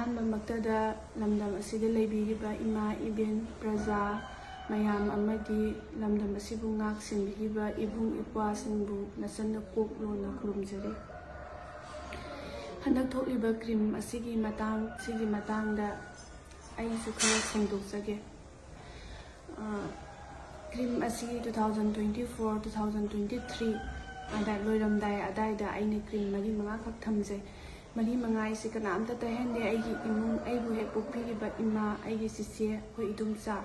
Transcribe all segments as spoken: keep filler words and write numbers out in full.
ꯑꯍꯥꯟꯕꯃꯛꯇꯗ ꯂꯝꯗꯝ ꯑꯁꯤꯗ ꯂꯩꯕꯤꯔꯤꯕ ꯏꯃꯥ ꯏꯕꯦꯟ ꯄ꯭ꯔꯖꯥ ꯃꯌꯥꯝ ꯑꯃꯗꯤ ꯂꯝꯗꯝ ꯑꯁꯤꯕꯨ ꯉꯥꯛ ꯁꯦꯟꯕꯤꯔꯤꯕ ꯏꯕꯨꯡ ꯏꯄ꯭ꯋꯥꯁꯤꯡꯕꯨ ꯅꯆꯟꯅ ꯀꯣꯛ ꯂꯣꯟꯅ ꯈꯨꯔꯨꯝꯖꯔꯤ꯫ ꯍꯟꯗꯛ ꯊꯣꯛꯂꯤꯕ ꯀ꯭ꯔꯤꯝ ꯑꯁꯤꯒꯤ ꯃꯇꯥꯡ, ꯁꯤꯒꯤ ꯃꯇꯥꯡꯗ ꯑꯩꯁꯨ ꯈꯔ ꯁꯦꯡꯗꯣꯛꯆꯒꯦ꯫ ꯑ, ꯀ꯭ꯔꯤꯝ ꯑꯁꯤ two thousand twenty four, two thousand twenty three ꯑꯗ ꯂꯣꯏꯔꯝꯗꯥꯏ ꯑꯗꯥꯏꯗ ꯑꯩꯅ ꯀ꯭ꯔꯤꯝ ꯃꯔꯤ ꯃꯉꯥꯈꯛ ꯊꯝꯖꯩ꯫ ꯃꯔꯤ ꯃꯉꯥ ꯍꯥꯏꯁꯦ ꯀꯅꯥꯝꯇ ꯇꯩꯍꯟꯗꯦ꯫ ꯑꯩꯒꯤ ꯏꯃꯨꯡ, ꯑꯩꯕꯨ ꯍꯦꯛ ꯄꯣꯛꯄꯤꯔꯤꯕ ꯏꯃꯥ, ꯑꯩꯒꯤ ꯆꯤꯆꯦ, ꯑꯩꯈꯣꯏ ꯏꯗꯣꯝꯆꯥ,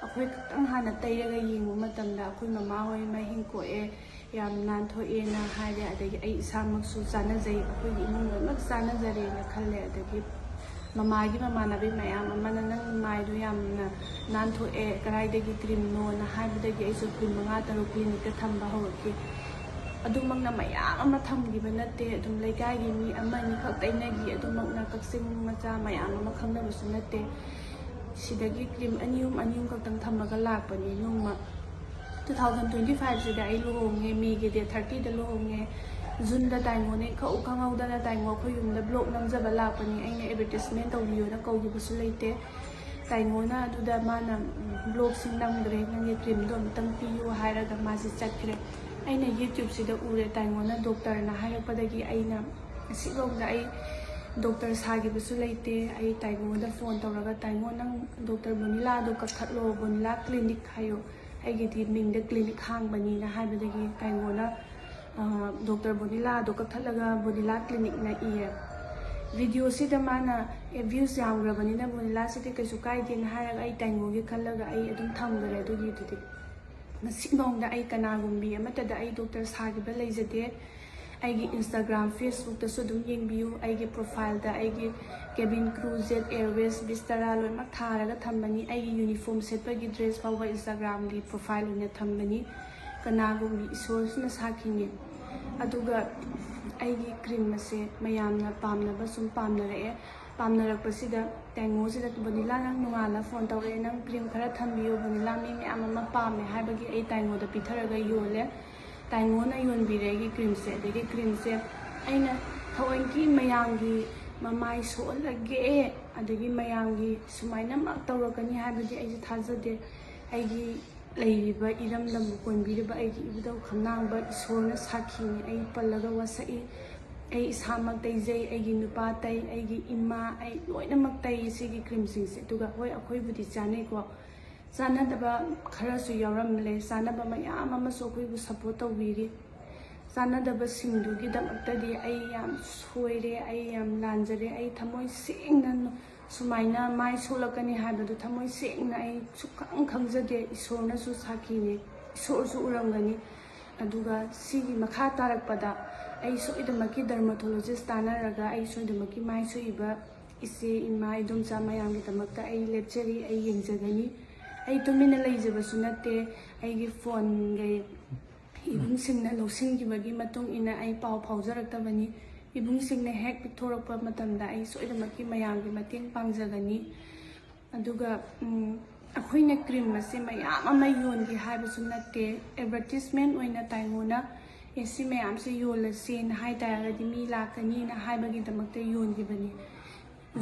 ꯑꯩꯈꯣꯏ ꯈꯛꯇꯪ ꯍꯥꯟꯅ ꯇꯩꯔꯒ ꯌꯦꯡꯕ ꯃꯇꯝꯗ ꯑꯩꯈꯣꯏ ꯃꯃꯥ ꯍꯣꯏ ꯃꯍꯤꯡ ꯀꯣꯛꯑꯦ, ꯌꯥꯝ ꯅꯥꯟꯊꯣꯛꯑꯦꯅ ꯍꯥꯏꯔꯦ꯫ ꯑꯗꯒꯤ ꯑꯩ ꯏꯁꯥꯃꯛꯁꯨ ꯆꯥꯟꯅꯖꯩ, ꯑꯩꯈꯣꯏꯒꯤ ꯏꯃꯨꯡ ꯂꯣꯏꯅꯃꯛ ꯆꯥꯟꯅꯖꯔꯦꯅ ꯈꯜꯂꯦ꯫ ꯑꯗꯒꯤ ꯃꯃꯥꯒꯤ ꯃꯃꯥꯟꯅꯕꯤ ꯃꯌꯥꯝ ꯑꯃꯅ "ꯅꯪ ꯃꯥꯏꯗꯣ ꯌꯥꯝꯅ ꯅꯥꯟꯊꯣꯛꯑꯦ, ꯀꯗꯥꯏꯗꯒꯤ ꯀ꯭ꯔꯤꯝꯅꯣꯅ" ꯍꯥꯏꯕꯗꯒꯤ ꯑꯩꯁꯨ ꯀ꯭ꯔꯤꯝ ꯃꯉꯥ ꯇꯔꯨꯛ ꯀ꯭ꯂꯤꯅꯤꯛꯇ ꯊꯝꯕ ꯍꯧꯔꯛꯈꯤ꯫ ꯑꯗꯨꯃꯛꯅ ꯃꯌꯥꯝ ꯑꯃ ꯊꯝꯈꯤꯕ ꯅꯠꯇꯦ, ꯑꯗꯨꯝ ꯂꯩꯀꯥꯏꯒꯤ ꯃꯤ ꯑꯃ ꯑꯅꯤꯈꯛ ꯇꯩꯅꯈꯤ꯫ ꯑꯗꯨꯃꯛꯅ ꯀꯛꯆꯤꯡ ꯃꯆꯥ ꯃꯌꯥꯝ ꯑꯃ ꯈꯪꯅꯕꯁꯨ ꯅꯠꯇꯦ꯫ ꯁꯤꯗꯒꯤ ꯀ꯭ꯔꯤꯝ ꯑꯅꯤ ꯑꯍꯨꯝ, ꯑꯅꯤ ꯑꯍꯨꯝ ꯈꯛꯇꯪ ꯊꯝꯃꯒ ꯂꯥꯛꯄꯅꯤ꯫ ꯅꯣꯡꯃ two thousand twenty five ꯁꯤꯗ ꯑꯩ ꯂꯨꯍꯣꯡꯉꯦ, ꯃꯦꯒꯤ date thirty ꯗ ꯂꯨꯍꯣꯡꯉꯦ꯫ ꯖꯨꯟꯗ ꯇꯥꯏꯉꯣꯅ ꯏꯈꯪ ꯈꯪꯍꯧꯗꯅ ꯇꯥꯏꯉꯣ ꯑꯩꯈꯣꯏ ꯌꯨꯝꯗ ꯕ꯭ꯂꯣꯛ ꯅꯝꯖꯕ ꯂꯥꯛꯄꯅꯤ꯫ ꯑꯩꯅ ꯑꯦꯗꯚꯔꯇꯤꯁꯃꯦꯟ ꯇꯧꯕꯤꯌꯣꯅ ꯀꯧꯈꯤꯕꯁꯨ ꯂꯩꯇꯦ꯫ ꯇꯥꯏꯉꯣꯅ ꯑꯗꯨꯗ ꯃꯥꯅ, "ꯎꯝ, ꯕ꯭ꯂꯣꯛꯁꯤ ꯅꯝꯈ꯭ꯔꯦ, ꯅꯪꯒꯤ ꯀ꯭ꯔꯤꯝꯗꯣ ꯑꯝꯇꯪ ꯄꯤꯌꯨ" ꯍꯥꯏꯔꯒ ꯃꯥꯁꯤ ꯆꯠꯈ꯭ꯔꯦ꯫ ꯑꯩꯅ YouTubeꯁꯤꯗ ꯎꯔꯦ, ꯇꯥꯏꯉꯣꯅ ꯗꯣꯛꯇꯔꯅ ꯍꯥꯏꯔꯛꯄꯗꯒꯤ ꯑꯩꯅ ꯉꯁꯤꯐꯥꯎꯗ ꯑꯩ ꯗꯣꯛꯇꯔ ꯁꯥꯈꯤꯕꯁꯨ ꯂꯩꯇꯦ꯫ ꯑꯩ ꯇꯥꯏꯉꯣꯗ ꯐꯣꯟ ꯇꯧꯔꯒ, "ꯇꯥꯏꯉꯣ, ꯅꯪ ꯗꯣꯛꯇꯔ ꯕꯣꯅꯤꯂꯥꯗꯣ ꯀꯛꯊꯠꯂꯣ, ꯕꯣꯅꯤꯂꯥ ꯀ꯭ꯂꯤꯅꯤꯛ ꯍꯥꯏꯌꯣ, ꯑꯩꯒꯤꯗꯤ ꯃꯤꯡꯗ ꯀ꯭ꯂꯤꯅꯤꯛ ꯍꯥꯡꯕꯅꯤꯅ" ꯍꯥꯏꯕꯗꯒꯤ ꯇꯥꯏꯉꯣꯅ, ꯑ, ꯗꯣꯛꯇꯔ ꯕꯣꯅꯤꯂꯥꯗꯣ ꯀꯛꯊꯠꯂꯒ ꯕꯣꯅꯤꯂꯥ ꯀ꯭ꯂꯤꯅꯤꯛꯅ ꯏꯌꯦ꯫ ꯚꯤꯗꯤꯑꯣꯁꯤꯗ ꯃꯥꯅ, "ꯑꯦ, ꯚ꯭ꯌꯨꯁ ꯌꯥꯝꯈ꯭ꯔꯕꯅꯤꯅ ꯕꯣꯅꯤꯂꯥꯁꯤꯗꯤ ꯀꯩꯁꯨ ꯀꯥꯏꯗꯦꯅ" ꯍꯥꯏꯔꯒ ꯑꯩ ꯇꯥꯏꯉꯣꯒꯤ ꯈꯜꯂꯒ ꯑꯩ ꯑꯗꯨꯝ ꯊꯝꯈ꯭ꯔꯦ ꯑꯗꯨꯒꯤꯗꯨꯗꯤ꯫ ꯉꯁꯤꯐꯥꯎꯗ ꯑꯩ ꯀꯅꯥꯒꯨꯝꯕꯤ ꯑꯃꯠꯇꯗ ꯑꯩ ꯗꯣꯛꯇꯔ ꯁꯥꯈꯤꯕ ꯂꯩꯖꯗꯦ꯫ ꯑꯩꯒꯤ Instagram, Facebookꯇꯁꯨ ꯑꯗꯨꯝ ꯌꯦꯡꯕꯤꯌꯨ꯫ ꯑꯩꯒꯤ profileꯗ ꯑꯩꯒꯤ cabin crew, Jet Airways, Vistara ꯂꯣꯏꯅꯃꯛ ꯊꯥꯔꯒ ꯊꯝꯕꯅꯤ꯫ ꯑꯩꯒꯤ uniform ꯁꯦꯠꯄꯒꯤ dress ꯐꯥꯎꯕ Instagramꯒꯤ profile ꯑꯣꯏꯅ ꯊꯝꯕꯅꯤ꯫ ꯀꯅꯥꯒꯨꯝꯕꯤ ꯏꯁꯣꯔꯁꯤꯅ ꯁꯥꯈꯤꯅꯤ꯫ ꯑꯗꯨꯒ ꯑꯩꯒꯤ ꯀ꯭ꯔꯤꯝ ꯑꯁꯦ ꯃꯌꯥꯝꯅ ꯄꯥꯝꯅꯕ ꯁꯨꯝ ꯄꯥꯝꯅꯔꯛꯑꯦ꯫ ꯄꯥꯝꯅꯔꯛꯄꯁꯤꯗ ꯇꯥꯏꯉꯣꯁꯤꯗ, "ꯕꯣꯅꯤꯂꯥ, ꯅꯪ ꯅꯣꯡꯉꯥꯜꯂ ꯐꯣꯟ ꯇꯧꯔꯛꯑꯦ, ꯅꯪ ꯀ꯭ꯔꯤꯝ ꯈꯔ ꯊꯝꯕꯤꯌꯨ ꯕꯣꯅꯤꯂꯥ, ꯃꯤ ꯃꯌꯥꯝ ꯑꯃ ꯄꯥꯝꯃꯦ" ꯍꯥꯏꯕꯒꯤ ꯑꯩ ꯇꯥꯏꯉꯣꯗ ꯄꯤꯊꯔꯒ ꯌꯣꯜꯂꯦ꯫ ꯇꯥꯏꯉꯣꯅ ꯌꯣꯟꯕꯤꯔꯦ ꯑꯩꯒꯤ ꯀ꯭ꯔꯤꯝꯁꯦ꯫ ꯑꯗꯒꯤ ꯀ꯭ꯔꯤꯝꯁꯦ ꯑꯩꯅ ꯊꯑꯣꯏꯀꯤ ꯃꯌꯥꯝꯒꯤ ꯃꯃꯥꯏ ꯁꯣꯛꯍꯜꯂꯒꯦ, ꯑꯗꯒꯤ ꯃꯌꯥꯝꯒꯤ ꯁꯨꯃꯥꯏꯅꯃꯛ ꯇꯧꯔꯛꯀꯅꯤ ꯍꯥꯏꯕꯗꯤ ꯑꯩꯁꯨ ꯊꯥꯖꯗꯦ꯫ ꯑꯩꯒꯤ ꯂꯩꯔꯤꯕ ꯏꯔꯝꯗꯝꯕꯨ ꯀꯣꯟꯕꯤꯔꯤꯕ ꯑꯩꯒꯤ ꯏꯕꯨꯙꯧ ꯈꯝꯂꯥꯡꯕ ꯏꯁꯣꯔꯅ ꯁꯥꯈꯤꯅꯤ꯫ ꯑꯩ ꯄꯜꯂꯒ ꯋꯥꯁꯛꯏ꯫ ꯑꯩ ꯏꯁꯥꯃꯛ ꯇꯩꯖꯩ, ꯑꯩꯒꯤ ꯅꯨꯄꯥ ꯇꯩ, ꯑꯩꯒꯤ ꯏꯃꯥ, ꯑꯩ ꯂꯣꯏꯅꯃꯛ ꯇꯩ ꯁꯤꯒꯤ ꯀ꯭ꯔꯤꯝꯁꯤꯡꯁꯦ꯫ ꯑꯗꯨꯒ ꯍꯣꯏ, ꯑꯩꯈꯣꯏꯕꯨꯗꯤ ꯆꯥꯅꯩꯀꯣ, ꯆꯥꯟꯅꯗꯕ ꯈꯔꯁꯨ ꯌꯥꯎꯔꯝꯂꯦ꯫ ꯆꯥꯟꯅꯕ ꯃꯌꯥꯝ ꯑꯃꯁꯨ ꯑꯩꯈꯣꯏꯕꯨ ꯁꯞꯄꯣꯔꯠ ꯇꯧꯕꯤꯔꯤ꯫ ꯆꯥꯟꯅꯗꯕꯁꯤꯡꯗꯨꯒꯤꯗꯃꯛꯇꯗꯤ ꯑꯩ ꯌꯥꯝ ꯁꯣꯏꯔꯦ, ꯑꯩ ꯌꯥꯝ ꯂꯥꯟꯖꯔꯦ꯫ ꯑꯩ ꯊꯃꯣꯏ ꯁꯦꯡꯅ ꯁꯨꯃꯥꯏꯅ ꯃꯥꯏ ꯁꯣꯛꯂꯛꯀꯅꯤ ꯍꯥꯏꯕꯗꯨ ꯊꯃꯣꯏ ꯁꯦꯡꯅ ꯑꯩ ꯁꯨꯛꯈꯪ ꯈꯪꯖꯗꯦ꯫ ꯏꯁꯣꯔꯅꯁꯨ ꯁꯥꯈꯤꯅꯦ, ꯏꯁꯣꯔꯁꯨ ꯎꯔꯝꯒꯅꯤ꯫ ꯑꯗꯨꯒ ꯁꯤꯒꯤ ꯃꯈꯥ ꯇꯥꯔꯛꯄꯗ ꯑꯩ ꯁꯣꯏꯗꯅꯃꯛꯀꯤ ꯗꯔꯃꯥꯇꯣꯂꯣꯖꯤꯁ ꯇꯥꯟꯅꯔꯒ ꯑꯩ ꯁꯣꯏꯗꯅꯃꯛꯀꯤ ꯃꯥꯏ ꯁꯣꯛꯏꯕ ꯏꯆꯦ, ꯏꯃꯥ, ꯏꯗꯣꯝꯆꯥ ꯃꯌꯥꯝꯒꯤꯗꯃꯛꯇ ꯑꯩ ꯂꯦꯞꯆꯔꯤ, ꯑꯩ ꯌꯦꯡꯖꯒꯅꯤ꯫ ꯑꯩ ꯇꯨꯃꯤꯟꯅ ꯂꯩꯖꯕꯁꯨ ꯅꯠꯇꯦ꯫ ꯑꯩꯒꯤ ꯐꯣꯟꯒ ꯏꯕꯨꯡꯁꯤꯡꯅ ꯂꯧꯁꯤꯟꯈꯤꯕꯒꯤ ꯃꯇꯨꯡ ꯏꯟꯅ ꯑꯩ ꯄꯥꯎ ꯐꯥꯎꯖꯔꯛꯇꯕꯅꯤ꯫ ꯏꯕꯨꯡꯁꯤꯡꯅ ꯍꯦꯛ ꯄꯤꯊꯣꯔꯛꯄ ꯃꯇꯝꯗ ꯑꯩ ꯁꯣꯏꯗꯅꯃꯛꯀꯤ ꯃꯌꯥꯝꯒꯤ ꯃꯇꯦꯡ ꯄꯥꯡꯖꯒꯅꯤ꯫ ꯑꯗꯨꯒ, ꯎꯝ, ꯑꯩꯈꯣꯏꯅ ꯀ꯭ꯔꯤꯝ ꯑꯁꯦ ꯃꯌꯥꯝ ꯑꯃ ꯌꯣꯟꯒꯦ ꯍꯥꯏꯕꯁꯨ ꯅꯠꯇꯦ꯫ ꯑꯦꯗꯚꯔꯇꯤꯁꯃꯦꯟ ꯑꯣꯏꯅ ꯇꯥꯏꯉꯣꯅ, "ꯑꯦ, ꯁꯤ ꯃꯌꯥꯝꯁꯦ ꯌꯣꯜꯂꯁꯦꯅ ꯍꯥꯏ ꯇꯥꯔꯒꯗꯤ ꯃꯤ ꯂꯥꯛꯀꯅꯤꯅ" ꯍꯥꯏꯕꯒꯤꯗꯃꯛꯇ ꯌꯣꯟꯈꯤꯕꯅꯤ꯫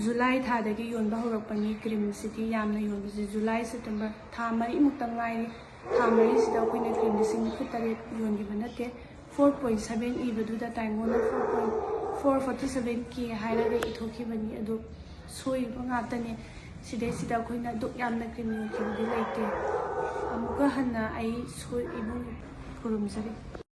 ꯖꯨꯂꯥꯏ ꯊꯥꯗꯒꯤ ꯌꯣꯟꯕ ꯍꯧꯔꯛꯄꯅꯤ ꯀ꯭ꯔꯤꯝꯁꯤꯗꯤ ꯌꯥꯝꯅ ꯌꯣꯟꯕꯁꯦ꯫ ꯖꯨꯂꯥꯏ, ꯁꯦꯞꯇꯦꯝꯕꯔ ꯊꯥ ꯃꯔꯤꯃꯨꯛꯇ ꯉꯥꯏꯔꯤ꯫ ꯊꯥ ꯃꯔꯤꯁꯤꯗ ꯑꯩꯈꯣꯏꯅ ꯀ꯭ꯔꯤꯝ ꯂꯤꯁꯤꯡ ꯅꯤꯐꯨ ꯇꯔꯦꯠ ꯌꯣꯟꯈꯤꯕ ꯅꯠꯇꯦ꯫ Four point seven ꯏꯕꯗꯨꯗ ꯇꯥꯏꯉꯣꯅ four point four forty seven K ꯍꯥꯏꯔꯒ ꯏꯊꯣꯛꯈꯤꯕꯅꯤ꯫ ꯑꯗꯨ ꯁꯣꯏꯔꯤꯕ ꯉꯥꯛꯇꯅꯤ꯫ ꯁꯤꯗꯩꯁꯤꯗ ꯑꯩꯈꯣꯏꯅ ꯑꯗꯨꯛ ꯌꯥꯝꯅ ꯀ꯭ꯔꯤꯝ ꯌꯣꯟꯈꯤꯕꯗꯤ ꯂꯩꯇꯦ꯫ ꯑꯃꯨꯛꯀ ꯍꯟꯅ ꯑꯩ ꯁꯣꯏ-, ꯏꯕꯨꯡ ꯈꯨꯔꯨꯝꯖꯔꯤ꯫